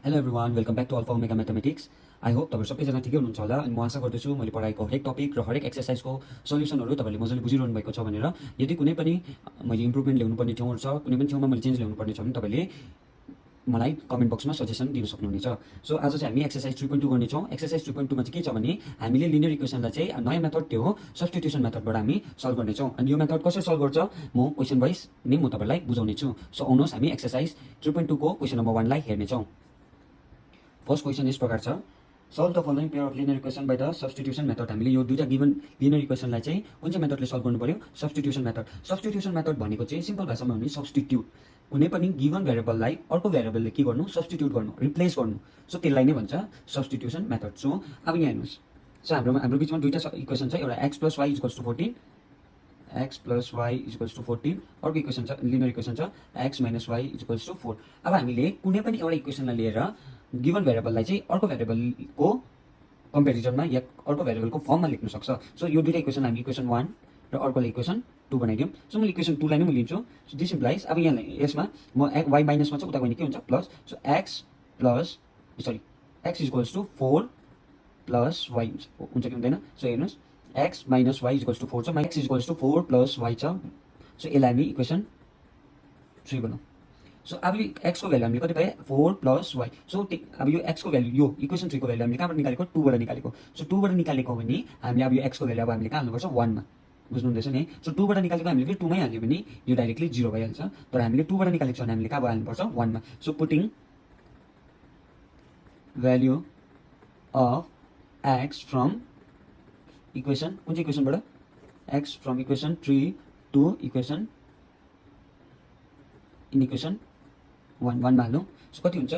Hello everyone, welcome back to alpha omega mathematics. I hope तपाईँ सबैजना ठिकै हुनुहुन्छ होला। अनि म आशा गर्दछु मैले पढाएको हरेक टपिक र हरेक एक्सर्साइजको सल्युसनहरू तपाईँले मजाले बुझिरहनु भएको छ भनेर। यदि कुनै पनि मैले इम्प्रुभमेन्ट ल्याउनुपर्ने ठाउँहरू छ, कुनै पनि ठाउँमा मैले चेन्ज ल्याउनुपर्ने छ भने तपाईँले मलाई कमेन्ट बक्समा सजेसन दिन सक्नुहुनेछ। सो आज चाहिँ हामी एक्सर्साइज 3.2 गर्नेछौँ। एक्सर्साइज 3.2 मा चाहिँ के छ भने हामीले लिनियर इक्वेसनलाई चाहिँ नयाँ मेथड त्यो हो सब्स्टिट्युसन मेथडबाट हामी सल्भ गर्नेछौँ। अनि यो मेथड कसरी सल्भ गर्छ म क्वेसन वाइज नै म तपाईँलाई बुझाउने छु। सो आउनुहोस् हामी एक्सर्साइज 3.2 को क्वेसन नम्बर 1 लाई हेर्नेछौँ। फर्स्ट क्वेसन यस प्रकार छ, solve the following pair of linear equation by the substitution method. हामीले यो दुईटा गिभन लिनियर इक्वेसनलाई चाहिँ कुन चाहिँ मेथडले सल्भ गर्नु पर्यो? Substitution method. सब्स्टिट्युसन मेथड भनेको चाहिँ सिम्पल भाषामा भने सब्स्टिट्युट, कुनै पनि गिभन भेरिएबललाई अर्को भेरिएबलले के गर्नु? सब्स्टिट्युट गर्नु, रिप्लेस गर्नु। सो त्यसलाई नै भन्छ सब्स्टिट्युसन मेथड। सो अब यहाँ हेर्नुहोस्, सो हाम्रो बिचमा दुईटा इक्वेसन छ, एउटा x plus y equals to 14, x plus y equals to 14, अर्को इक्वेसन छ लिनियर इक्वेसन छ x minus y equals to 4। अब हामीले कुनै पनि एउटा इक्वेसनलाई लिएर गिभन भेरिएबललाई चाहिँ अर्को भेरिएबलको कम्पेरिजनमा या अर्को भेरिएबलको फर्ममा लेख्न सक्छ। सो यो दुईटा इक्वेसन हामी इक्वेसन 1 र अर्कोलाई इक्वेसन 2 बनाइदिउँ। सो मैले इक्वेसन 2 लाई नै म लिन्छु। सो दिस इम्प्लाइज, अब यहाँ यसमा म y माइनसमा चाहिँ उता गयो भने के हुन्छ? Plus. So x equals to 4 plus y हुन्छ कि हुँदैन? सो हेर्नुहोस्, x minus y equals to 4 छ, x equals to 4 plus y छ। सो यसलाई हामी इक्वेसन 3 बनाऊँ। सो अब यो x को भ्यालु हामीले कति पाए? 4 प्लस वाई। सो अब यो x को भ्यालु, यो इक्वेसन 3 को भ्यालु हामीले कहाँबाट निकालेको? 2 बाट निकालेको। सो 2 बाट निकालेको भने हामीले अब यो x को भ्यालु अब हामीले कहाँ हाल्नुपर्छ? 1 मा। बुझ्नुहुँदैछ नि? सो 2 बाट निकालेको हामीले फेरि 2 मै हाल्यो भने यो डाइरेक्टली 0 भइहाल्छ। तर हामीले 2 बाट निकालेको छ भने हामीले कहाँ हाल्नुपर्छ? 1 मा। So putting value of x from equation, कुन चाहिँ इक्वेसनबाट? x from equation 3 to equation in equation 1 मा हाल्नु। सो कति हुन्छ?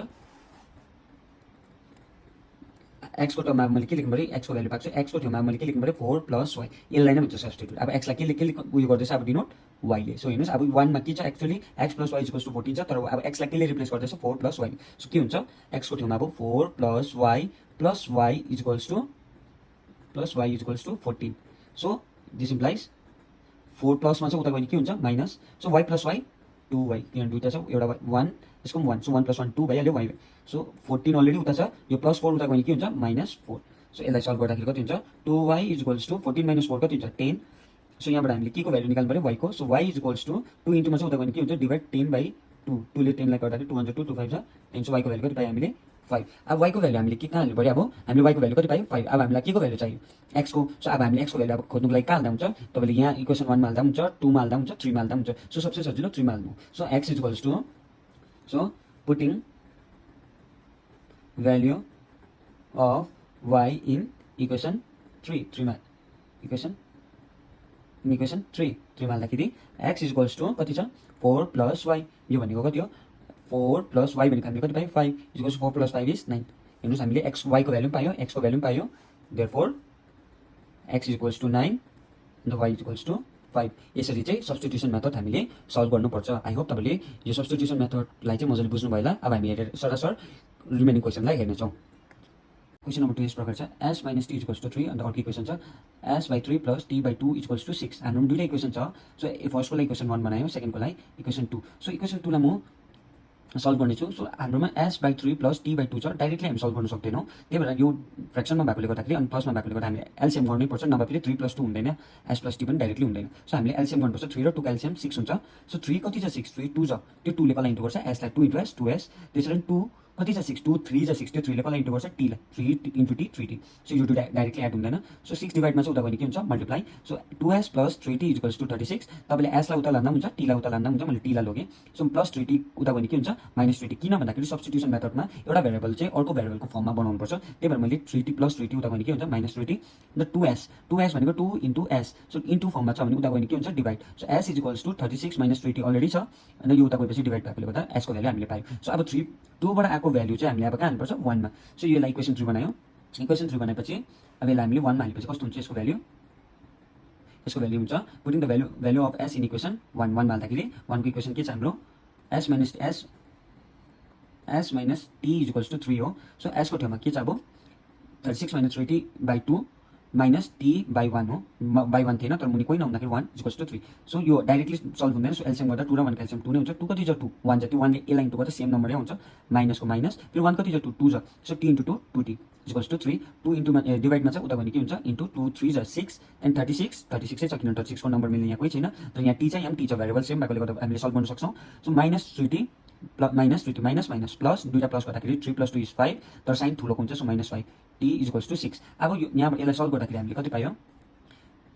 x को ठाउँमा मैले के लेख्नु पऱ्यो? x को भ्यालु पाएको छु। x को ठाउँमा मैले के लेख्नु पऱ्यो? 4 प्लस वाई। यसलाई नै भन्छ सब्स्टिट्युट। अब x लाई के उयो गर्दैछ? अब डिनोट y ले। सो हेर्नुहोस्, अब 1 मा के छ? Actually x plus y equals to 14 छ, तर अब x लाई केले रिप्लेस गर्दैछ? 4 प्लस वाई। सो के हुन्छ? x को ठाउँमा अब 4 plus y equals to 14। So this implies 4 प्लसमा चाहिँ उता गयो भने के हुन्छ? Minus. So y plus y 2y, किनभने दुईटा छ, एउटा 1 यसको 1। सो 1 प्लस 1 2 भइहाल्यो y। सो 14 अलरेडी उता छ, यो प्लस 4 उता गयो भने के हुन्छ? माइनस 4। सो यसलाई सल्भ गर्दाखेरि कति हुन्छ? 2y इक्वल्स टु 14 माइनस 4 कति हुन्छ? 10। सो यहाँबाट हामीले के को भ्यालु निकाल्नु पऱ्यो? y को। सो y इक्वल्स टु 2 इन्टुमा चाहिँ उता गयो भने के हुन्छ? डिभाइड 10/2। 2 ले 10 लाई गर्दाखेरि 2 1 2 2 5 छ 10। सो y को भ्यालु कति पायो हामीले? 5। अब y को भ्यालु हामीले के कहाँ हाल्नु पऱ्यो? अब हामीले y को भ्यालु कति पायो? 5। अब हामीलाई के को भ्यालु चाहियो? x को। सो अब हामीले x को भ्यालु अब खोज्नुको लागि कहाँ हाल्दा हुन्छ? तपाईँले यहाँ इक्वेसन 1 मा हाल्दा हुन्छ, 2 मा हाल्दा हुन्छ, 3 मा हाल्दा हुन्छ। सो सबसे सजिलो 3 मा हाल्नु। So x equals to, so putting value of y in equation 3 मा इक्वेसन 3 मा हाल्दाखेरि x इक्वल्स टु कति छ? 4 प्लस वाई। यो भनेको कति हो? 4 प्लस वाई भनेको हामीले कति पायो? 5 इक्वल्स 4 प्लस 5 इज 9। हेर्नुहोस्, हामीले x y को भ्यालु पायो, x को भ्यालु पायो। देयरफोर x इक्वल्स टु 9 अन्त y इक्वल्स टु 5। यसरी चाहिँ सब्स्टिट्युसन मेथड हामीले सल्भ गर्नुपर्छ। आई होप तपाईँले यो सब्स्टिट्युसन मेथडलाई चाहिँ मजाले बुझ्नु भयो होला। अब हामी हेरेर सरासर रिमेनिङ क्वेसनलाई हेर्नेछौँ। क्वेसन नम्बर 2 यस प्रकार छ, s minus t equals to 3 अन्त अर्को इक्वेसन छ s/3 plus t/2 equals to 6। हाम्रो दुईटा इक्वेसन छ। सो फर्स्टको लागि इक्वेसन 1 बनायो, सेकेन्डको लागि इक्वेसन 2। सो इक्वेसन 2 लाई म सल्भ गर्नेछु। सो हाम्रोमा s/3 प्लस t/2 छ, डाइरेक्टली हामी सल्भ गर्न सक्दैनौँ। त्यही भएर यो फ्रेक्सनमा भएकोले गर्दाखेरि अनि प्लसमा भएकोले गर्दा हामीले एलसिएम गर्नै पर्छ, नभए फेरि 3 प्लस 2 हुँदैन, s प्लस t पनि डाइरेक्टली हुँदैन। सो हामीले एलसिएम गर्नुपर्छ। 3 र 2 का एलसिएम 6 हुन्छ। सो 3 कति छ? 6। 3 2 छ, त्यो 2 ले कसलाई इन्टु गर्छ? s लाई। 2 इन्टु s 2s। त्यसरी 2 कति छ? 6। 2 3 छ 6, त्यो 3 ले कसलाई इन्टु गर्छ? t लाई। 3 इन्टु t 3t। सो यो 2 डाइरेक्टली एड हुँदैन। सो 6 डिभाइडमा चाहिँ उता गयो भने के हुन्छ? Multiply. So 2s plus 3t equals to 36। तपाईँले s लाई उता लाँदा हुन्छ, t लाई उता लाँदा हुन्छ, मैले t लाई लगेँ। सो प्लस 3t उता गयो भने के हुन्छ? Minus 3t। किन भन्दाखेरि सब्स्टिट्युसन मेथडमा एउटा भेरिएबल चाहिँ अर्को भेरिएबलको फर्ममा बनाउनुपर्छ। त्यही भएर मैले 3t प्लस 3t उता गयो भने के हुन्छ? Minus 3t। अन्त 2s भनेको 2 इन्टु s। सो इन्टु फर्ममा छ भने उता गयो भने के हुन्छ? Divide. So s equals to 36 minus 3t already छ, अन्त यो उता गएपछि डिभाइड भएकोले गर्दा s को भ्यालु हामीले पायौँ। सो अब 2 बाट आएको भ्यालु चाहिँ हामीले अब कहाँ हाल्नुपर्छ? 1 मा। सो यसलाई इक्वेसन 3 बनायो। इक्वेसन 3 बनाएपछि अब यसलाई हामीले 1 मा हालेपछि कस्तो हुन्छ यसको भ्यालु? यसको भ्यालु हुन्छ putting the value of s in equation 1 मा हाल्दाखेरि 1 को इक्वेसन के छ हाम्रो? s minus t equals to 3 हो। सो s को ठाउँमा के छ अब? 36 minus 3t/2 minus T by 1 हो, बाई 1 थिएन तर मुनि कोही नहुँदाखेरि 1 इक्वल्स टू 3। सो यो डाइरेक्टली सल्भ हुँदैन। सो एलसिएम गर्दा 2 र 1 को एलसिएम 2 नै हुन्छ। 2 कति छ 2 1 छ, त्यो 1 ले यसलाई इन्टु गर्दा सेम नम्बरै आउँछ, माइनसको माइनस। फेरि 1 कति छ 2 2 छ, so T into 2 2t equals to 3। 2 इन्टुमा डिभाइडमा चाहिँ उता गयो भने के हुन्छ इन्टु 2 3 जा 6 एन्ड 36 छ, किनभने 36 को नम्बर मिल्ने यहाँ कोही छैन। तर यहाँ टी छ, यहाँ टी छ, भेरिएबल सेम भएकोले गर्दा हामीले सल्भ गर्न सक्छौँ। So minus 3t minus 3t minus minus plus, दुईटा प्लस गर्दाखेरि 3 + 2 = 5, तर साइन ठुलोको हुन्छ, so minus 5 t equals to 6। अब यो यहाँबाट यसलाई सल्भ गर्दाखेरि हामीले कति पायो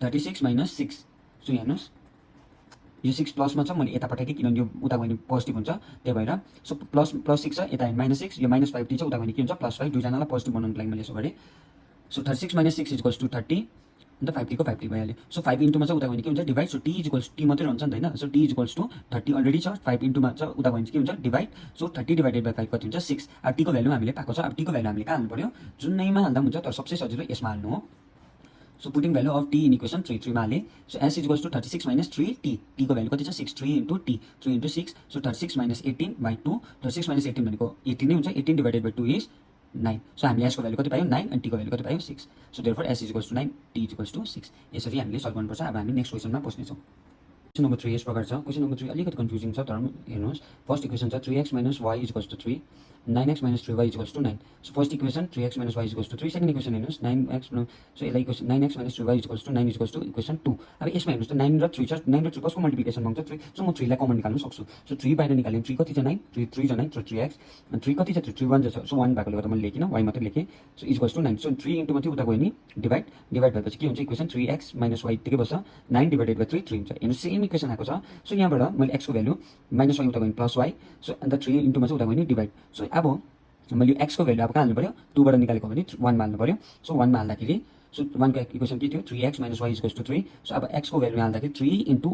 36 माइनस 6। सो हेर्नुहोस् यो 6 प्लसमा छ, मैले यता पठाइदिएँ किनभने यो उता गयो भने पोजिटिभ हुन्छ, त्यही भएर। सो प्लस 6 छ, यता माइनस 6, यो माइनस 5t छ, उता गयो भने के हुन्छ प्लस 5, दुईजनालाई पोजिटिभ बनाउनुको लागि मैले यसो गरेँ। सो 36 माइनस 6 इक्वल्स टू 30, अन्त 5t को 5t भइहाल्यो। सो 5 इन्टुमा चाहिँ उता गयो भने के हुन्छ divide, so t equals t मात्रै रहन्छ नि त होइन। So t equals to 30 already छ, 5 इन्टुमा चाहिँ उता गयो भने के हुन्छ डिभाइड, सो 30 डिभाइडेड बाई 5 कति हुन्छ 6। अब t को भ्यालु हामीले पाएको छ। अब t को भ्यालु हामीले कहाँ हाल्नु पर्यो, जुनैमा हाल्दा हुन्छ, तर सबसे सजिलो यसमा हाल्नु हो। So putting value of t in equation 3 मा हालेँ। So s equals to 36 minus 3t, t को भ्यालु कति छ 6, 3 into t, 3 into 6, so 36 minus 18 by 2, 36 minus 18 भनेको 18 नै हुन्छ, 18 डिभाइडेड बाई 2 इज 9। सो हामीले s को भ्यालु कति पायौँ 9 अनि t को भ्यालु कति पायौँ 6। So therefore s equals two 9, t equals to 6। यसरी हामीले सल्भ गर्नुपर्छ। अब हामी नेक्स्ट क्वेसनमा पस्नेछौँ। क्वेसन नम्बर 3 यस प्रकार छ। क्वेसन नम्बर 3 अलिकति कन्फ्युजिङ छ, तर हेर्नुहोस् फर्स्ट इक्वेसन छ 3x minus y equals to 3, 9x minus 3y equals two 9। So first equation 3x minus y equals to 3, second equation हेर्नुहोस् 9x, सो यसलाई equation 9x minus 3y equals two 9 equals to equation 2। अब यसमा हेर्नुहोस् त 9 र 3 छ, 9 र 3 कसको मल्टिप्लिकेसन माग्छ 3, सो म 3 लाई कमन निकाल्न सक्छु। सो 3 बाहिर निकाल्यो 3 कति छ 9, 3 3 छ 9, सो 3x, अनि 3 कति छ 3 1 छ, सो 1 भएकोले गर्दा मैले लेखिनँ, y मात्रै लेखेँ। So equals two 9, so 3 into मात्रै उता गयो नि डिभाइड, डिभाइड भएपछि के हुन्छ इक्वेसन 3x माइनस y यतिकै बस्छ, 9 डिभाइडेड बाई 3 3 हुन्छ। हेर्नुहोस् सेम इक्वेसन आएको छ। सो यहाँबाट मैले x को भ्यालु माइनस y उता गयो प्लस y, सो अन्त 3 इन्टुमा चाहिँ उता गयो नि डिभाइड। सो अब मैले यो x को भ्यालु अब कहाँ हाल्नु पर्यो 2 बाट निकालेको भने 1 मा हाल्नु पर्यो। सो 1 मा हाल्दाखेरि सो 1 को इक्वेसन के थियो 3x minus y equals to 3। So अब x को भ्यालु हाल्दाखेरि 3 इन्टु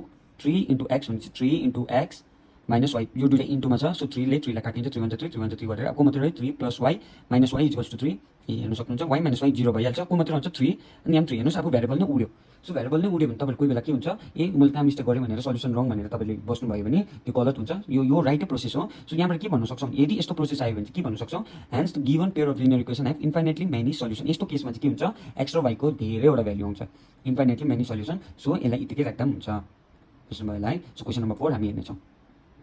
x भनेपछि 3 इन्टु x माइनस y, यो दुईटा इन्टुमा छ, सो 3 ले 3 लाई काटिन्छ, 3 1 3 3 1 3 गरेर अब को मात्रै रह्यो 3 plus y minus y equals to 3। हेर्नु सक्नुहुन्छ y माइनस y 0 भइहाल्छ, को मात्रै रहन्छ 3 अनि यहाँ 3। हेर्नुहोस् अब भेरिएबल नै उड्यो। सो भेरिएबल नै उड्यो भने तपाईहरु कोही बेला के हुन्छ मैले कहाँ मिस्टेक गरेँ भनेर सल्युसन रङ भनेर तपाईले बस्नुभयो भने त्यो गलत हुन्छ। यो राइटै प्रोसेस हो। सो यहाँबाट के भन्न सक्छौँ यदि यस्तो प्रोसेस आयो भने चाहिँ के भन्न सक्छौँ hence the given pair of linear equation have infinitely many solution. यस्तो केसमा चाहिँ के हुन्छ x र y को धेरैवटा भ्यालु आउँछ, इन्फाइनाइटली मेनी सल्युसन। सो यसलाई यतिकै राख्दा पनि हुन्छ। क्वेसन भयो है। सो क्वेसन नम्बर 4 हामी हेर्नेछौँ।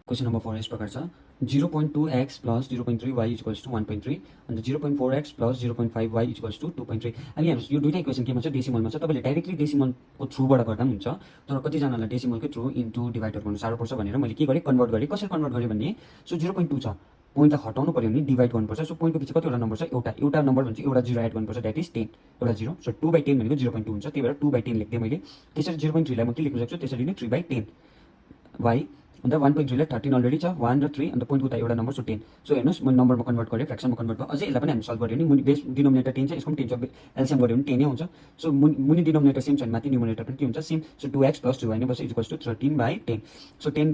क्वेसन नम्बर 4 यस प्रकार छ 0.2x plus 0.3y equals two 1.3 अन्त 0.4x plus 0.5y equals two 2.3। अब हेर्नुहोस् यो दुईटा इक्वेसन केमा छ डेसिमलमा छ। तपाईँले डाइरेक्टली डेसिमलको थ्रुबाट गर्दा पनि हुन्छ, तर कतिजनालाई डेसिमलकै थ्रु इन्टु डिभाइडर गर्नु साह्रो पर्छ भनेर मैले के गरेँ कन्भर्ट गरेँ। कसरी कन्भर्ट गरेँ भने सो 0.2 छ, पोइन्टलाई हटाउनु पर्यो भने डिभाइड गर्नुपर्छ। सो पोइन्टको पछि कतिवटा नम्बर छ एउटा नम्बर भन्छ एउटा 0 एड गर्नुपर्छ, द्याट इज 10 एउटा 0। सो 2/10 भनेको 0.2 हुन्छ, त्यही भएर 2/10 लेख्दिएँ मैले। त्यसरी 0.3 लाई म के लेख्न सक्छु त्यसरी नै 3/10 y अन्त 1.3 लाई 13 अलरेडी छ 1 र 3 अन्त पोइन्टको उता एउटा नम्बर सो 10। सो हेर्नुहोस् मैले नम्बरमा कन्भर्ट गरेँ, फ्र्याक्सनमा कन्भर्ट भयो। अझै यसलाई पनि हामी सल्भ गऱ्यो भने मुनि बेस डिनोमिनेटर 10 छ, यसको पनि 10 छ, एलसिएम गऱ्यो भने 10 नै हुन्छ। सो मुनि डिनोमिनेटर सेम छ भने माथि न्युमिनेटर पनि के हुन्छ same. So 2x plus 2y नै बस्छ इक्वल्स टू 13/10। सो 10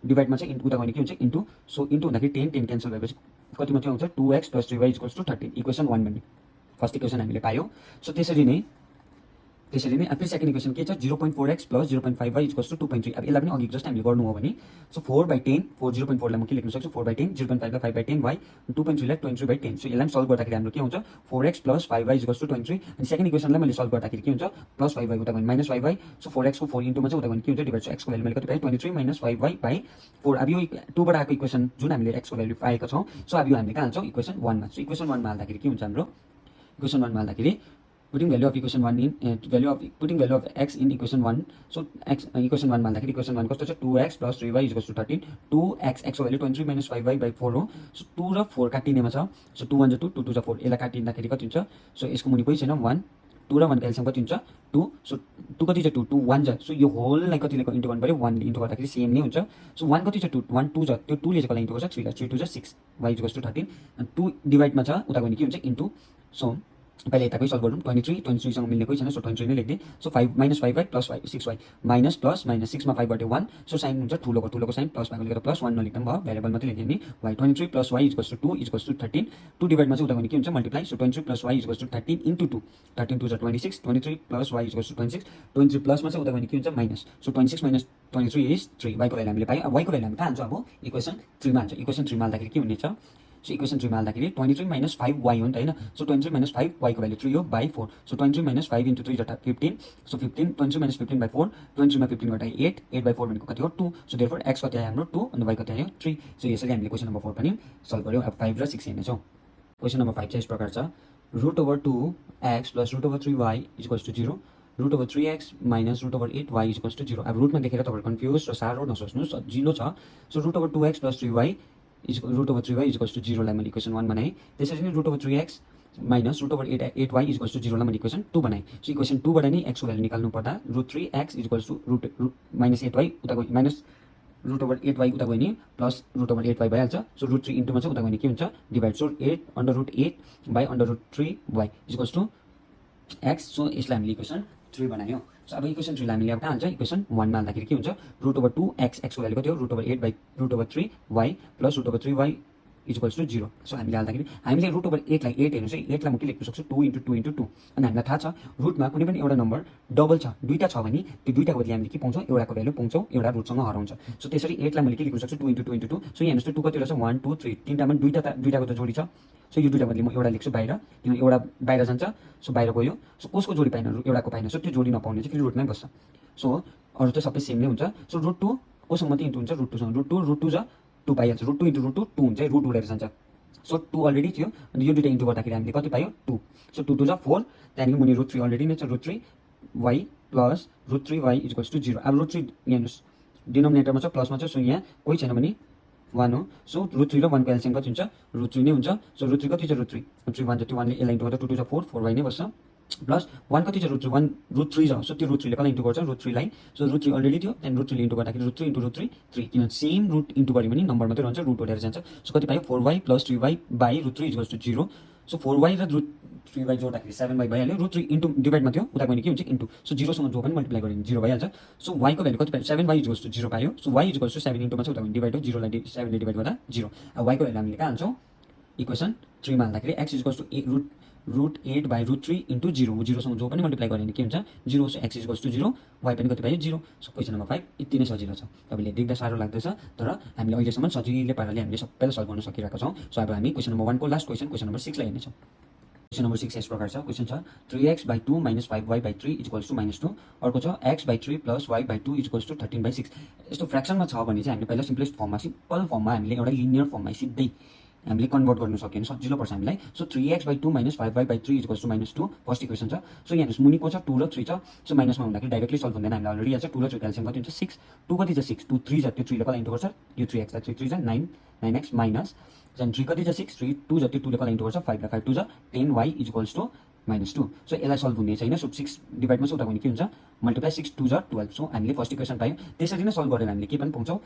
डिभाइडमा चाहिँ उता गयो भने के हुन्छ इन्टु, सो इन्टु हुँदाखेरि 10 क्यान्सल भएपछि कति मात्रै आउँछ 2x plus 3y equals to 13 equation 1 भन्ने फर्स्ट इक्वेसन हामीले पायौँ। सो त्यसरी नै फेरि सेकेन्ड इक्वेसन के छ 0.4x plus 0.5y equals two 2.3। अब यसलाई पनि अघि जस्तै हामीले गर्नु हो भने सो 4/10 0.4 लाई म के लेख्न सक्छु 4/10, 0.5 लाई 5/10 y, 2.3 लाई 23/10। सो यसलाई सल्भ गर्दाखेरि हाम्रो के हुन्छ 4x plus 5y equals two 23। अनि सेकेन्ड इक्वेसनलाई मैले सल्भ गर्दाखेरि के हुन्छ प्लस 5y उता गयो माइनस 5y। सो 4x को 4 इन्टुमा चाहिँ उता गयो के हुन्छ डिभाइड। सो x को भ्यालु मैले कति पाएँ 23 माइनस 5y/4। अब यो 2 बाट आएको इक्वेसन जुन हामीले x को भ्यालु पाएका छौँ सो अब यो हामीले कहाँ हाल्छौँ इक्वेसन 1 मा। सो इक्वेसन 1 मा हाल्दाखेरि के हुन्छ हाम्रो इक्वेसन 1 मा हाल्दाखेरि putting value of equation 1 in putting value of x in equation 1। so x equation 1 मा हाल्दाखेरि equation 1 कस्तो छ 2x plus 3y equals to 13। 2x x को भ्यालु 23 minus 5y/4 हो। सो 2 र 4 काटिनेमा छ, सो 2 1 जा 2 2 2 जा 4 यसलाई काटिँदाखेरि कति हुन्छ सो यसको मुनि कोही छैन 1, 2 र 1 का एलसिएम कति हुन्छ 2। सो 2 कति छ 2 2 1 जा, सो यो होललाई कतिले इन्टु गर्नु पर्यो 1 ले इन्टु गर्दाखेरि सेम नै हुन्छ। सो 1 कति छ 2 1 2 जा, त्यो 2 ले चाहिँ कसलाई इन्टु गर्छ 3 लाई, 3 2 जा 6 y equals to 13 अनि 2 डिभाइडमा छ उता गयो भने के हुन्छ इन्टु। सो पहिले यताकै सल्भ गरौँ 23 सँग मिल्ने कोही छैन, सो 23 नै लेख्दिएँ। So 5 minus 5y plus 6y minus plus minus 6 मा 5 बाट 1। सो साइन हुन्छ ठुलोको साइन प्लस भएकोले गर्दा प्लस 1 नलेख्दा पनि भयो, भेरिएबल मात्रै लेख्दिएँ नि y 23 plus y equals to 2 equals to 13। 2 डिभाइडमा चाहिँ उता गयो भने के हुन्छ multiply. So 23 plus y equals to 13 into 2, 13 2 जा 26, 23 प्लस y इक्वल्स टू 26, 23 प्लसमा चाहिँ उता गयो भने के हुन्छ minus. So 26 minus 23 is 3। y को भ्यालु हामीले पायौँ। अब y को भ्यालु हामी कहाँ हाल्छौँ अब इक्वेसन 3 मा हाल्छौँ। इक्वेसन 3 मा हाल्दाखेरि के हुनेछ सो इक्वेसन 3 मा हाल्दाखेरि 23 - 5y हो नि त हैन सो 23 - 5y को भ्यालु 3 हो बाइ 4 सो 23 - 5 * 3 जटा 15 सो 15 23 - 15 by 4 23 मा 15 घटाए 8 by 4 भनेको कति हो 2 सो देयरफोर x कति आयो हाम्रो 2 अनि y कति आयो 3 सो यसरी हामीले क्वेशन नम्बर 4 पनि सल्भ गर्यौ अब 5 र 6 हेर्नेछौँ क्वेशन नम्बर 5 चाहिँ यस प्रकार छ √2x + √3y = 0 √3x - √8y = 0 अब रुटमा देखेर तपाईहरु कन्फ्युज र सारो नसोच्नुस् सजिलो छ सो √2x + 3y √3y = 0 लाई मैले इक्वेसन 1 बनाएँ त्यसरी नै √3x - √8y = 0 लाई मैले इक्वेसन 2 बनाएँ सो इक्वेसन 2 बाट नि x को भ्यालु निकाल्नु पर्दा √3x = -8y उता गयो माइनस √8y उता गयो नि प्लस √8y भइहाल्छ सो √3 इन्टुमा चाहिँ उता गयो नि के हुन्छ divide so 8 / √3y = x so यसलाई हामीले इक्वेसन 3 बनायौ सो अब इक्वेसन 3 लाई हामीले अब कहाँ हाल्छ इक्वेसन 1 मा हाल्दाखेरि के हुन्छ √2x x को भ्यालु कति हो √8 / √3y प्लस √3y = 0 सो हामीले हाल्दाखेरि हामीले √8 लाई 8 हेर्नुस् है 8 लाई म के लेख्न सक्छु 2 * 2 * 2 अनि हामीलाई थाहा छ रुटमा कुनै पनि एउटा नम्बर डबल छ दुईटा छ भने त्यो दुईटाको बदली हामीले के पाउँछौँ एउटाको भ्यालु पाउँछौँ एउटा रुटसँग हराउँछ सो त्यसरी 8 लाई मैले के लेख्न सक्छु 2 * 2 * 2 सो यहाँ हेर्नुस् त 2 कतिवटा छ 1 2 3 तीनटामा दुईटाको त जोडी छ सो यो दुईटा बदली म एउटा लेख्छु बाहिर किन एउटा बाहिर जान्छ सो बाहिर गयो सो कसको जोडी पाइन एउटाको पाइन सो त्यो जोडी नपाउने चाहिँ फेरि रुटमै बस्छ सो अरु त सबै सेम नै हुन्छ सो √2 कोसँग मात्रै इन्टु हुन्छ √2 सँग √2 ज 2 पाइहाल्छ √2 * √2 2 हुन्छ रुट उडेर जान्छ सो 2 अलरेडी थियो अनि यो दुईटा इन्टु गर्दाखेरि हामीले कति पायो 2 सो 2 2 ज 4 त्यहाँदेखि मुनि √3 अलरेडी नै छ √3y प्लस √3y = 0 अब √3 यहाँ हेर्नुस् डिनोमिनेटरमा छ प्लसमा छ सो यहाँ कोही छैन भने 1 हो सो √3 र 1 को एलसिएम कति हुन्छ √3 नै हुन्छ सो √3 कति छ √3 1 जति 1 ले यसलाई इन्टु गर्दा 2 2 ज 4 4y नै बस्छ प्लस 1 कति छ √3 छ सो त्यो √3 ले कसलाई इन्टु गर्छ √3 लाई सो √3 अलरेडी थियो त्यहाँदेखि √3 ले इन्टु गर्दाखेरि √3 * √3 3 किन सेम रुट इन्टु गर्यो भने नम्बर मात्रै रहन्छ रुट उडेर जान्छ सो कति पायो 4y + 3y / √3 = 0 सो 4y र √3y जोड्दाखेरि 7y भइहाल्यो √3 इन्टु डिभाइडमा थियो उता गयो नि के हुन्छ इन्टु सो 0 सँग जो पनि मल्टिप्लाई गर्यो भने 0 भइहाल्छ सो y को भ्यालु कति पायो 7y = 0 पायो सो y = 7 इन्टुमा चाहिँ उता गयो डिभाइड हो 0 लाई 7 ले डिभाइड गर्दा 0 अब y को भ्यालु हामीले कहाँ हाल्छौँ इक्वेसन 3 मा हाल्दाखेरि x = √8 / √3 * 0 0 सँग जो पनि मल्टिप्लाई गर्यो भने के हुन्छ 0 सो x = 0 y पनि कति पायो 0 सो क्वेशन नम्बर 5 यति नै सजिलो छ तपाईले देख्दा सारो लाग्दैछ तर हामीले अहिलेसम्म सजिलै पाराले हामीले सबैलाई सल्भ गर्न सकिरहेका छौं सो अब हामी क्वेशन नम्बर 1 को लास्ट क्वेशन नम्बर 6 लाई हेर्नेछौँ क्वेशन नम्बर 6 यस प्रकार छ क्वेशन छ 3x / 2 - 5y / 3 = -2 अर्को छ x / 3 + y / 2 = 13/6 यस्तो फ्र्याक्सनमा छ भने चाहिँ हामीले पहिला सिम्पलेस्ट फर्ममा सिम्पल फर्ममा हामीले एउटा लिनियर फर्ममा सिधै हामीले कन्भर्ट गर्न सक्यो भने सजिलो पर्छ हामीलाई so 3x / 2 - 5y / 3 = -2 first equation छ सो यहाँ हेर्नुस् मुनिको छ 2 र 3 छ सो माइनसमा हुँदाखेरि डाइरेक्टली सल्भ हुँदैन हामीलाई अलरेडी याद छ 2 र 3 को एलसिएम कति हुन्छ 6 2 कति छ 6 2 3 छ त्यो 3 ले कसलाई इन्टु गर्छ यो 3x लाई 3 3 छ 9 9x माइनस then 3 कति छ 6 3 2 जति 2 ले कसलाई इन्टु गर्छ 5 लाई 5 2 छ 10y = -2 सो यसलाई सल्भ हुने छैन सो 6 डिभाइडमा चाहिँ उता गयो के हुन्छ मल्टिप्लाई 6 2 ज 12 सो हामीले फर्स्ट इक्वेसन पायौं त्यसरी नै सल्भ गरेर हामीले के पनि पाउँछौं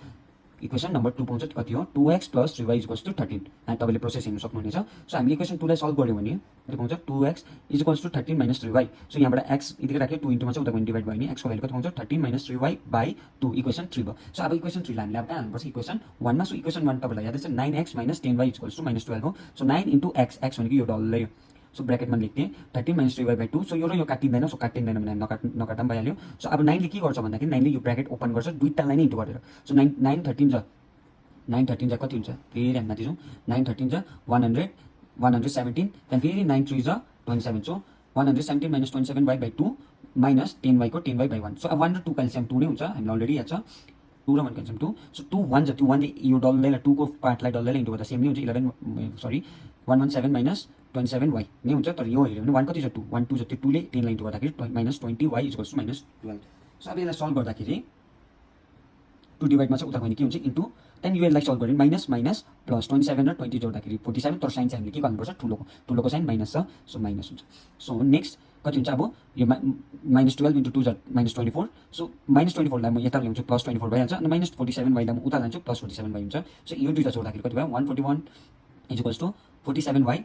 इक्वेसन नम्बर 2 पाउँछ कति हो 2x + 3y = 13 अनि तपाईले प्रोसेस हेर्न सक्नुहुनेछ सो हामीले इक्वेसन 2 लाई सल्भ गर्यौं भने कति पाउँछ 2x = 13 - 3y सो यहाँबाट x यतिकै राख्यो 2 इन्टुमा चाहिँ उता गयो डिभाइड भयो नि x को भ्यालु कति पाउँछ 13 - 3y / 2 इक्वेसन 3 भयो सो अब इक्वेसन 3 लाई हामीले अब कहाँ हाल्नुपर्छ इक्वेसन 1 मा सो इक्वेसन 1 तपाईलाई यादै छ 9x - 10y = -12 हो सो 9 * x x भनेको यो डल्लै सो ब्रैकेटमा लेख्ने 13 - 3y / 2 सो यो र यो काटिँदैन सो काटिँदैन भने नकाट्दा पनि भइहाल्यो सो अब 9 ले के गर्छ भन्दाखेरि 9 ले यो ब्रैकेट ओपन गर्छ दुईटालाई नै इन्टु गरेर सो 9 9 13 ज 9 13 कति हुन्छ फेरि हामी माथि जाउँ 9 13 ज 100 117 त्यहाँ फेरि 9 3 ज 27 सो 117 - 27y / 2 minus 10y को 10y by 1 सो अब 1 र 2 का एलसिएम 2 नै हुन्छ हामीलाई अलरेडी याद छ 2 र 1 का एलसिएम 2 सो 2 1 जति 1 ले यो डल्लैलाई 2 को पार्टलाई डल्लैलाई इन्टु गर्दा सेम नै हुन्छ 11 सरी 117 minus 27y नै हुन्छ तर यो हेर्यो भने 1 कति छ 2 1 2 जति 2 ले 10 लाई इन्टु गर्दाखेरि -20y = -12 सो अब यसलाई सल्भ गर्दाखेरि 2 डिभाइडमा चाहिँ उता गयो के हुन्छ इन्टु त्यहाँदेखि यो यसलाई सल्भ गऱ्यो माइनस माइनस प्लस 27 र 20 जोड्दाखेरि 47 तर साइन चाहिँ हामीले के गर्नुपर्छ ठुलोको साइन माइनस छ सो माइनस हुन्छ सो नेक्स्ट कति हुन्छ अब यो -12 इन्टु 2 -24 सो -24 लाई म यता ल्याउँछु +24 भइहाल्छ अनि -47 y लाई म उता लान्छु +47 y हुन्छ सो यो दुईटा जोड्दाखेरि कति भयो 141 = 47y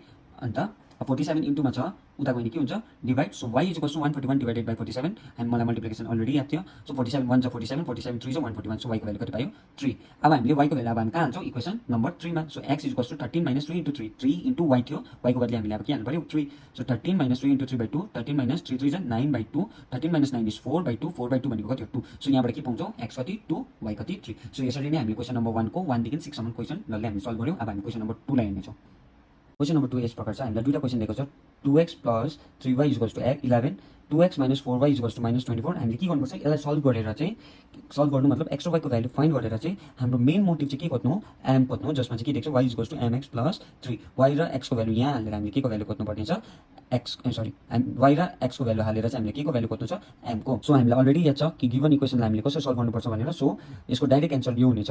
अन्त 47 इन्टुमा छ उता गयो भने के हुन्छ divide so y is equals to 141 divided by 47 and मलाई मल्टिप्लिकेसन अलरेडी याद थियो सो 47 1 जा 47 47 3 जा 141 सो y को भ्यालु कति पायो 3 अब हामीले y को भ्यालु अब हामी कहाँ हाल्छौँ इक्वेसन नम्बर 3 मा so x is equals to 13 - 3 * 3 3 * y थियो y को बदली हामीले अब के हाल्नु पर्यो 3 सो 13 - 3 * 3/2 13 - 3 3 जा 9/2 13 - 9 इज 4/2 4/2 भनेको कति हो 2 सो यहाँबाट के पाउँछौँ x कति 2 y कति 3 सो यसरी नै हामीले क्वेसन नम्बर 1 को 1 देखि 6 सम्म क्वेसन जसले हामीले सल्भ गर्यौँ अब हामी क्वेसन नम्बर 2 लाई हेर्नेछौँ क्वेसन नम्बर 2 यस प्रकार छ हामीलाई दुईटा क्वेसन दिएको छ 2x + 3y = 11 2x - 4y = -24 हामीले के गर्नुपर्छ यसलाई सल्भ गरेर चाहिँ सल्भ गर्नु मतलब x र y को भ्यालु फाइन्ड गरेर चाहिँ हाम्रो मेन मोटिभ चाहिँ के खोज्नु हो m खोज्नु हो जसमा चाहिँ के दिएको छ y = mx + 3 y र x को भ्यालु यहाँ हालेर हामीले के को भ्यालु खोज्नु पर्ने छ y र x को भ्यालु हालेर चाहिँ हामीले के को भ्यालु खोज्नु छ m को सो हामीलाई अलरेडी याद छ कि गिभन इक्वेसनलाई हामीले कसरी सल्भ गर्नुपर्छ भनेर सो यसको डाइरेक्ट एन्सर यो हुनेछ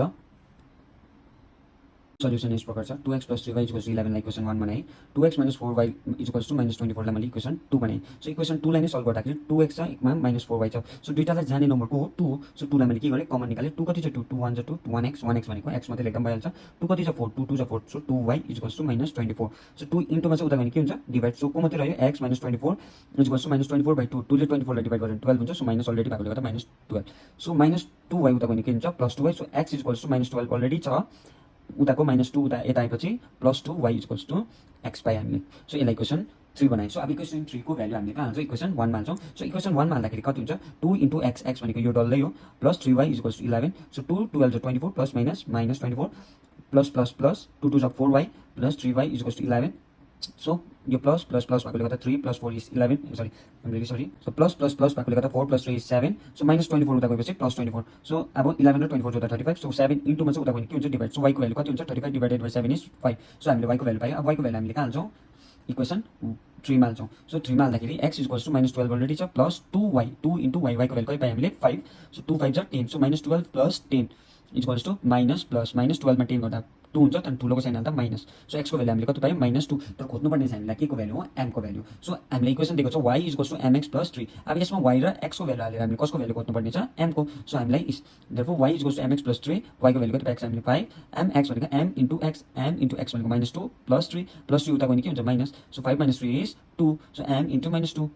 सल्युसन इस प्रकार छ 2x + 3y = 11 लाई इक्वेसन 1 बनाए 2x - 4y = -24 लाई मैले इक्वेसन 2 बनाए सो इक्वेसन 2 लाई नै सल्भ गर्दाखेरि 2x छ एकमा -4y छ सो दुईटालाई जाने नम्बरको हो 2 सो 2 लाई मैले के गरे कमन निकाले 2 कति छ 2 2 1 2 1x भनेको x मात्रै लेख्दा भइहाल्छ 2 कति छ 4 2 2 4 सो 2y = -24 सो 2 इन्टुमा चाहिँ उता गयो भने के हुन्छ डिभाइड सो को मात्रै रह्यो x - 24 = -24/2 2 ले 24 लाई डिभाइड गरेर 12 हुन्छ सो माइनस अलरेडी भएकोले गर्दा -12 सो -2y उता गयो भने के हुन्छ +2y सो x = -12 अलरेडी छ उताको -2 उता यता आएपछि +2 y = x पाए हामीले सो यसलाई इक्वेसन 3 बनाए सो अब इक्वेसन 3 को भ्यालु हामीले कहाँ हाल्छौँ इक्वेसन 1 मा हाल्छौँ सो इक्वेसन 1 मा हाल्दाखेरि कति हुन्छ 2 * x x भनेको यो डल्लै हो plus 3y = 11 so 2 12 = 24 plus minus -24 plus plus plus 2 2 = 4y plus 3y = 11 so यो प्लस प्लस प्लस भएकोले गर्दा 3 + 4 = 11 sorry so plus plus plus भएकोले गर्दा 4 + 3 = 7 सो -24 उता गएपछि +24 सो अब 11 र 24 जोड्दा 35 सो 7 इन्टुमा चाहिँ उता गयो भने के हुन्छ डिभाइड सो y को भ्यालु कति हुन्छ 35 डिभाइडेड बाइ 7 इज 5 सो हामीले y को भ्यालु पायो अब y को भ्यालु हामीले कहाँ हाल्छौँ इक्वेसन 3 मा हाल्छौँ सो 3 मा हाल्दाखेरि x = -12 अलरेडी छ प्लस 2y 2 * y y को भ्यालु कति पाए हामीले 5 सो 2 5 जा 10 सो -12 + 10 = माइनस प्लस -12 मा 10 गर्दा 2 हुन्छ त्यहाँदेखि ठुलोको साइन हाल्दा माइनस सो x को भ्यालु हामीले कति पायौँ -2 तर खोज्नुपर्ने चाहिँ हामीलाई के को भ्यालु हो m को भ्यालु सो हामीले इक्वेसन दिएको छ y = mx + 3 अब यसमा y र x को भ्यालु हालेर हामीले कसको भ्यालु खोज्नुपर्ने छ m को सो हामीलाई देयरफोर y = mx + 3 y को भ्यालु कति पाएको छ हामीले पाए mx भनेको m * x m * x भनेको -2 + 3 + 3 उता गयो भने के हुन्छ minus so 5 - 3 is 2 so m * -2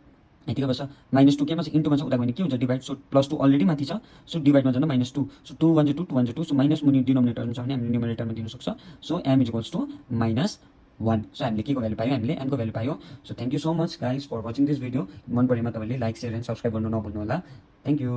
यतिकै बस्छ -2 केमा चाहिँ इन्टुमा चाहिँ उता गयो भने के हुन्छ डिभाइड सो +2 अलरेडी माथि छ सो डिभाइडमा जाँदा -2 सो 2 1 2 2 1 2 सो माइनस मुनि डिनोमिनेटरमा छ भने हामीले न्युमरेटरमा दिन सक्छ सो m = -1 सो हामीले के को भ्यालु पायो हामीले m को भ्यालु पायो so thank you so much guys for watching this video मन परेमा तपाईँले लाइक शेयर एन्ड सब्स्क्राइब गर्नु नभुल्नु होला थ्याङ्क यू